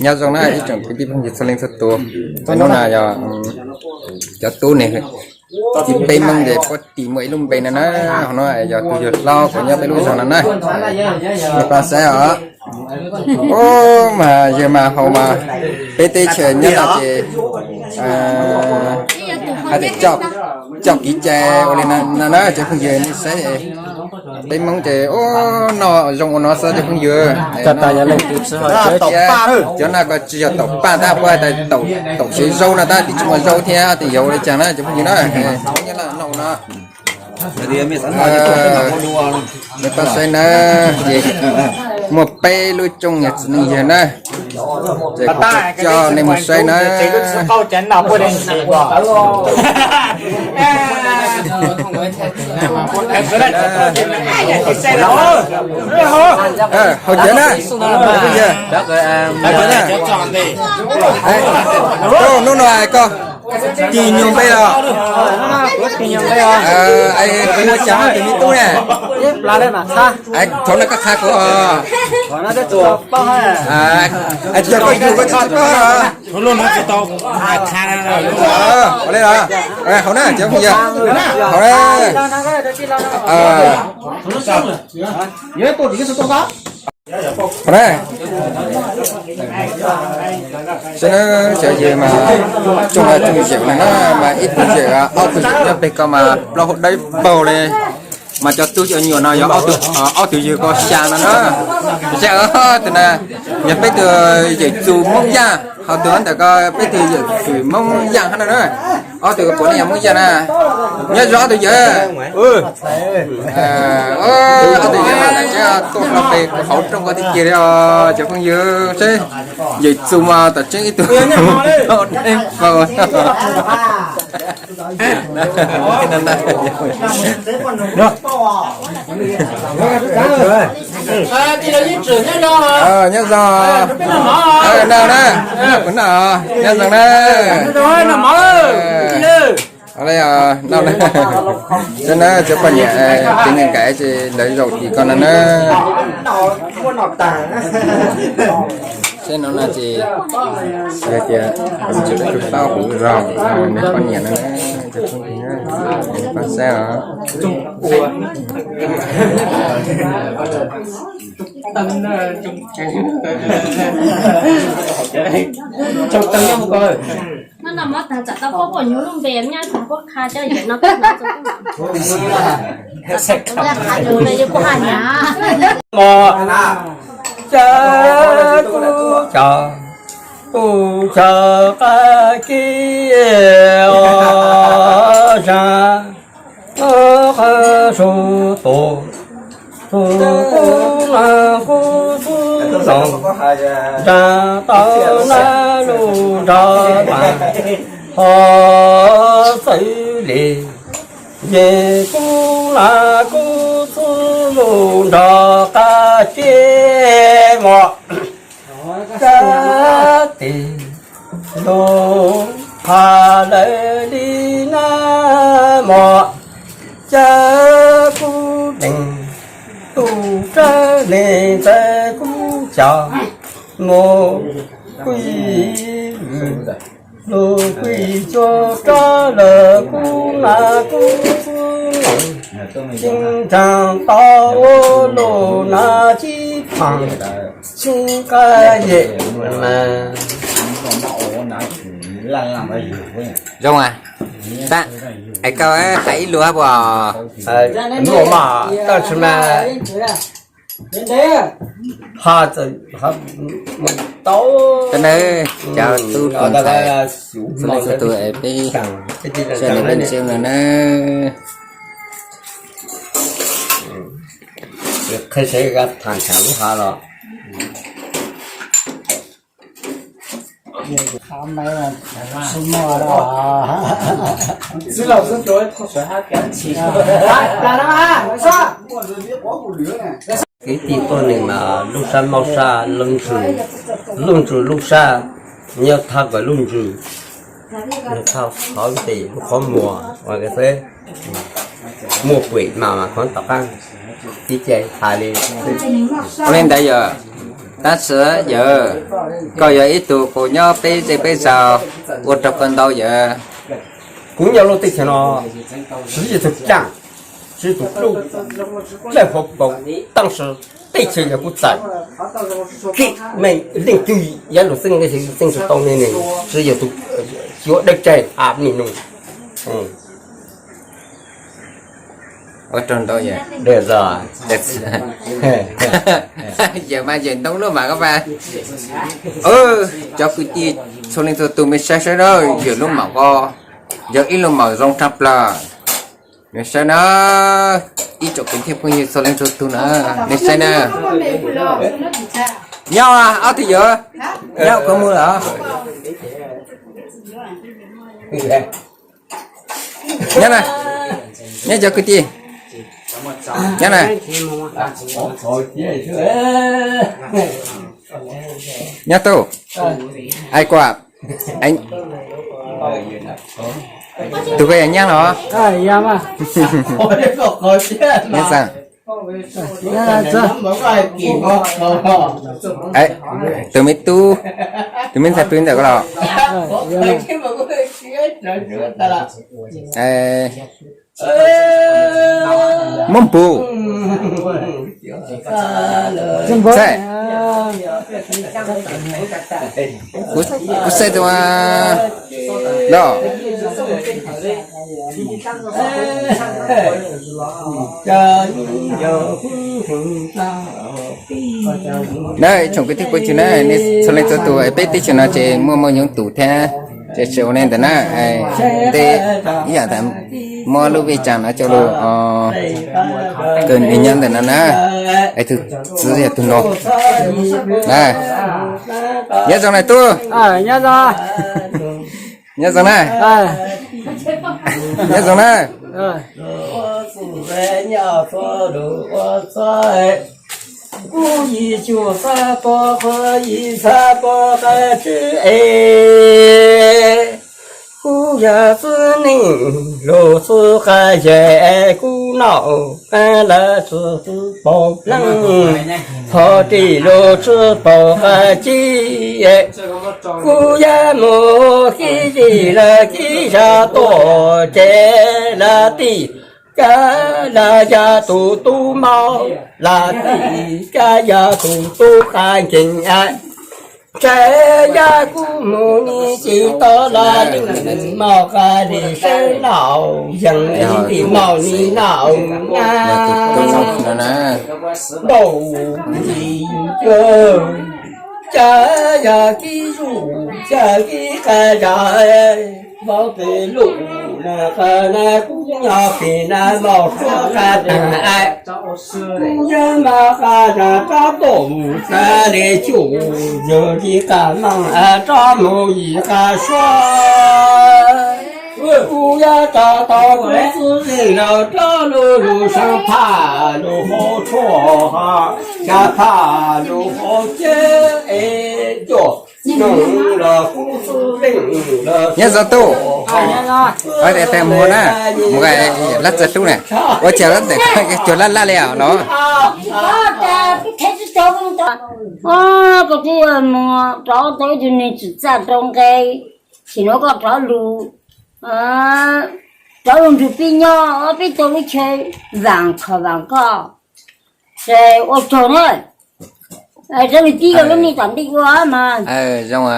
Nyob zoo na ib tsoom kwv tij phooj ywg txhua leej txhua tus. Hnub no yog cov tub ne, peb Hmoob ces puab tis muaj ib lub npe no na, ho no yog tus yawg hlob kuv nyob peb lub zos no na. Mej pab saib os. Ub, mas yawg mas haus mas peb teb chaws nyob no ces hais tias coj kev cai ua li no na cov phooj ywg nej saib. Peb Hmoob ces ub, noj zoo ua no xwb cov phooj ywg. Cov no ko tsis yog taum paj tab, puab hais tias taum sev zaub no tab, tsis muaj zaub thiab tes yog ua li cas na cov phooj ywg na. Noj no. Mej pab saib na, ces muaj peb lub rooj yog txiv neej yawg na, ces kuv coj nej mus saib na. Haus cawv na, haus cawv na. Hnub no koj tis nyuag npe los? Ua cas tus me tub ne? Thaum no koj qha kuv os. Cog koj yug koj tsis paub. Ua li los, haus na cov phooj ywg, haus na. Saib na, cov yawg mas tsoom tug yawm no na, mas ib tug yawm ob tug yawm nyob pem ko mas plaub hau dawb paug li. Mas cov tub cov nyuam no yog ob tug yawg ko xya no na. Saib tus na, yog peb tug yawm txwv Hmoob Yaj, ho tus ntawm ko peb tug yawm txwv Hmoob Yaj hab no na. Ob tug puav leej yog Hmoob Yaj na. Nyob zoo ob tug yawg. Ob tug yawg mas tseem tuaj hlo pem kuv hauv rooj ko tiag tiag li os cov phooj ywg. Seb, yawm txwv mas tam tseeb ib tug dawb paug. Nyob zoo. No na, kuv no, nyob zoo na. Saib na, cov poj niam tsev neeg nkaim ces lawv zaum tim ko no na. Saib no no ces yog tias tsis peb tug tau kuv zaum nws poj niam no na, cov phooj ywg, pab saib os. Hnub no muab tag tsam tau paub puas nyuag lub npe nyob tag puab qha cov yawm no. Qha yus yus kuj haj niam. Mos, cas kuj cov, kuj cov qab kib os, zaj qab su tus, tus kuj na kuj xub los, zaj tau na lub nrog mas ho xwb li. Yej kuj na kuj xub lub nrog qab kib mos, cas tes lug qha lawv li na mos, cas kuj deeg tus tsawg neeg ntxawg kuj cov mus kuj lug kuj cuag rov lawm kuj na kuj xub los, ceeb tsam tau lug na cib phaam ceeb qab yej mas. Zoo a, tab, es koj hais ib lus hab puas? Luaj mas, tab sis mas ha txawm tau. Cov tub hluas ntxhais txhua leej txhua tus es peb sawv daws peb ntsib no na. Qhia seb tham tham lub hav los. Kwv tij tuaj neeg mas lub sab mauj sab, lub ntsws, lub ntsws lub sab, nyob thaj kom lub ntsws, thaj qhov tes lub qhov muag ua ke xwb, muaj pem mas mas qhov tom qab, tib ce hais li. Ua li ntawd yog Tab sis yawg, koj yog ib tug kuv nyob peb zej peb zos, ua rau koj ntau yawg. Kuv nyob lub teb chaws no, siv yog tus caj, siv tus dlej hauv paus, tab sis teb chaws yog kuv txais. Kev meej leej twg yav luag xeeb, xeeb tsis tau ne, siv yog tus cuav dawb caij a me noog. Ua rau ntau yawg. Yawg mas yawg ntoo lub mam ko pas. Cov kwv tij txhua leej txhua tus, mej saib saib na, yawg lub mam ko yog ib lub mam zoo tshaj plaws. Mej saib na, ib tsoom kwv tij phooj ywg txhua leej txhua tus na, mej saib na. Nyob ob tug yawg, nyob qhov muag los? Nyob na, nyob cov kwv tij, nyob na. Nyob tub, ai kuam, tus ko yog nyab los? Nyob xeem. Tus me tub, tus me ntxhais pw ntawm ko los? Muab npu. Txhais, kuv saib tus no. Na ib tsoom kwv tij phooj ywg na, nej txhua leej txhua tus, peb teb chaws no ces muaj muaj yoov tus thiab, ces tsis ua li ntawd na. Tej ib yam tas muab lub vij tsam no coj lug kawm nws nyob ntawm no na. Es tus txiv yog tus no na. Nyob zoo na tub. Nyob zoo na. Nyob zoo na. Kuv yim cuaj xab pov qhov yim xab pov qab tsib es, kuv yog xib neej los xib qab yeg, kuv noj qab lawv tsis xib pov leej, thov ris los tsis pov qab tsib es, kuv yog mus kib zis lawv kib zaj tuaj ces lawv tij kab lawv yog tus tub moj, lawv tij kab yog tus tub qab nkeeg. Tseem yog kuv mus ni tsis tau lawv moj qab li sawv laus yees li moj ni laus na. Npaum li cas, cas yog kib zuj cas kib qab zaj, vauv pem lus na qab na kuv nyob pem na moj suab qab tag. Kuv yog moj qab zaj rov tuaj mus qab li cuj, yog li qab moj rov mus yim qab suab. Kuv yog rov tau kuv xib neej los rov lug lug sab phaj lug hauv tshuaj, sab phaj lug hauv ceb es cuaj noog los kuv xib neej los. Nyob zoo tub, mus na, mus lab txawg tub na, ua cas lab txawg cuag lab laj li os los? Koj twb mus rov tau ib tug neeg tsim txaj rau nqe, sim no koj rov lug, rov lug nrug peb nyob, peb tau lub chaw vaam khom vaam koj, ces ua tsaug na. Rov lug tib koj lub neej tom ntej ua mas, koj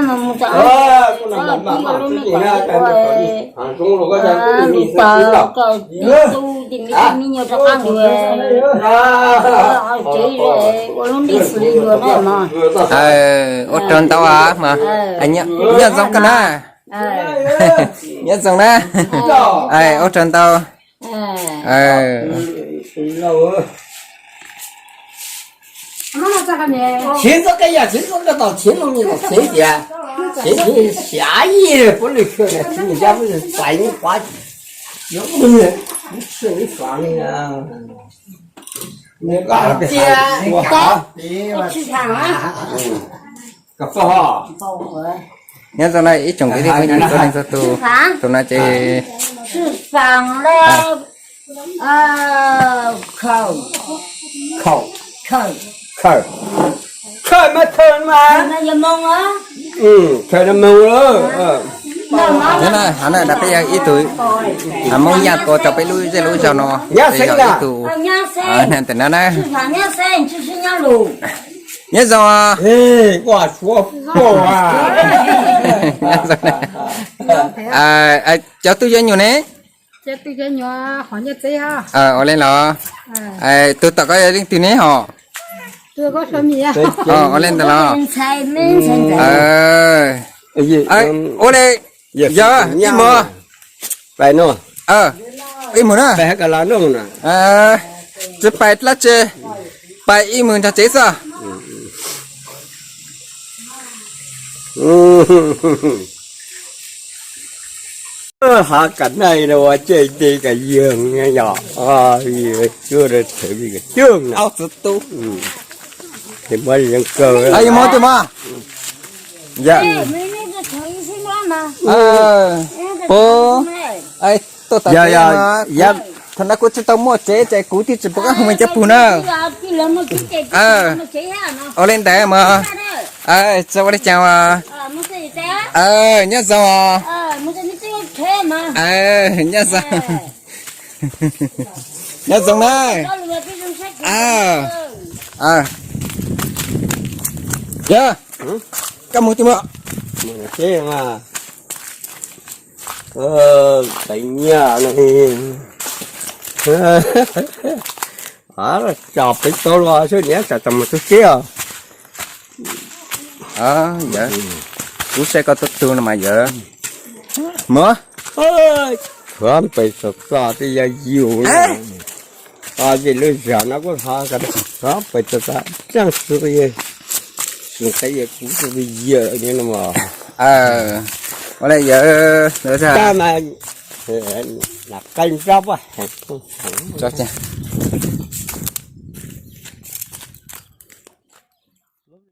mus tib koj lub neej tom ntej ua, lug tog koj tib tub tij me tub me nyuam rov qab mus, tsev ua lub neej xws li dua na mas. Ua tsaug ntau mas, nyob zoo koj na, nyob zoo na, ua tsaug ntau. Txiv ntxawm koj yog txiv ntxawm koj tau txiv loo ni tau txiv tias, txiv txiv xyav yig puab lwg khw na, txiv nws yab puab lwg xaiv nws quav, yuav ib lwg, ib xav li na. Nws cia, ua hav. Nyob zoo na ib tsoom kwv tij phooj ywg txhua leej txhua tus, tus no ces Xwb Faas lawm, khaum, Khawm, khawm, khawm mas khawm mas, khawm no moog lawm. Nyob na, hov na peb yog ib tug Hmoob Yaj tua rau peb lub zej lub zog no, yog ib tug ntawm no na. Nyob zoo. Cov tub cov nyuam ne? Ua le los? Tus tom koj yog leej twg ne hos? Ua le ntawd los? Ua le, yog ib mus, ib mus na. Tsis pais dlaab tsi, pais ib mus nrog tsev xwb. Hav Kam Naij no ua caij nti kas yeeg yom, cuab rau thawv li kas cwg na. Tsis muaj yeej kawg. Mus tsis mus? Puas, tuaj tom tsev, thaum no kuv tsis tau muaj tsev ces kuv thiaj tsis pom koj hu me cov pug na. Ua le ntawd mas, txawm ua le caag as, nyob zoo. Nyob zoo, nyob zoo na. Yog, koj mus twg mus? Tso peb tau los sawv niam tsam tau mus tub teb os. Kuv saib koj tub tug no mas yawg, mus. Khuav npes txog txog twb yog yus. Yus lub zog no kuj hov khuav npes txog txog tseeb xwb, tsis nqe yawg kuv tug yawg no. Ua le yawg, qe nrab heev.